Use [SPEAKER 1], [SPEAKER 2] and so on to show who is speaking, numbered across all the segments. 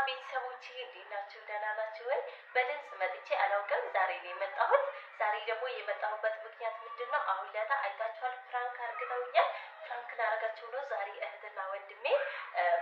[SPEAKER 1] ቤተሰቦቼ፣ እንዴት ናችሁ? ደህና ናችሁ ወይ? በድምፅ መጥቼ አላውቅም። ዛሬ ነው የመጣሁት። ዛሬ ደግሞ የመጣሁበት ምክንያት ምንድን ነው? አሁን ለታ አይታችኋል፣ prank አርግተውኛል። Prank ላረጋቸው ነው ዛሬ። እህትና ወንድሜ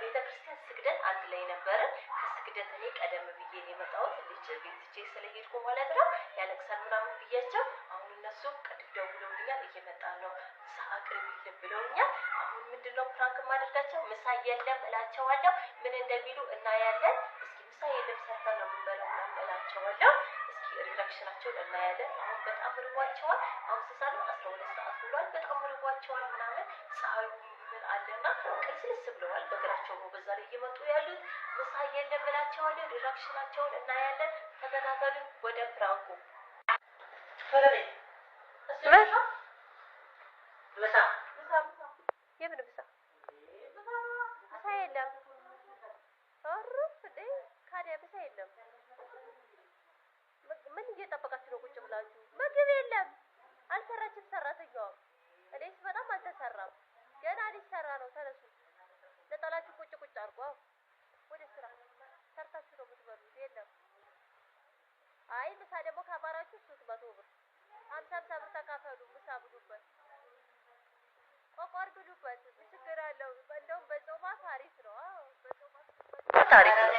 [SPEAKER 1] ቤተ ክርስቲያን ስግደት አንድ ላይ ነበርን። ከስግደት እኔ ቀደም ብዬ ነው የመጣሁት፣ ልጅ ቤት ትቼ ስለሄድኩ ማለት ነው። ያለቅሳል ምናምን ብያቸው፣ አሁን እነሱ ቅድም ደውለውልኛል፣ እየመጣን ነው፣ ምሳ አቅርቢልን ብለውኛል። አሁን ምንድን ነው prank ማደርጋቸው? ምሳ የለም እላቸዋለሁ። ምን እንደሚሉ እናያለን። እስኪ ምሳ የለም፣ ሰርተን ነው የምንበላው ምናምን እላቸዋለሁ። እስኪ reaction ኣቸውን እናያለን። አሁን በጣም ርቧቸዋል። አሁን ስንት ሰዓት ነው? 12 ሰዓት ብሏል። በጣም ርቧቸዋል ምናምን፣ ፀሐዩ ምን አለና ቅልስልስ ብለዋል። በእግራቸው ነው በዛ ላይ እየመጡ ያሉት። ምሳ የለም እላቸዋለሁ። Reaction ኣቸውን እናያለን። ተከታተሉ። ወደ prank ኡ።
[SPEAKER 2] ምሳ።
[SPEAKER 1] ምሳ፣ የምን ምሳ? ምሳ የለም። ኧረ እንዴ፣ ካዲያ ምሳ የለም። ምን እየጠበቃችሁ ነው ቁጭ ብላችሁ? ምግብ የለም። አልሰራችም ሰራተኛዋም። እኔስ በጣም አልተሰራም። ገና ሊሰራ ነው። ተነሱ። ነጠላችሁ ቁጭ ቁጭ አድርጉ። አዎ፣ ወደ ስራ፣ ሰርታችሁ ነው የምትበሉት። የለም። አይ፣ ምሳ ደግሞ ካማራችሁ 300 ብር፣ 50 50 ብር ተካፈሉ። ምሳ ብሉበት፣ ቆቆር ብሉበት። ምን ችግር አለው? እንደውም በጮማ አሪፍ ነው። አዎ፣ በጮማ አሪፍ ነው።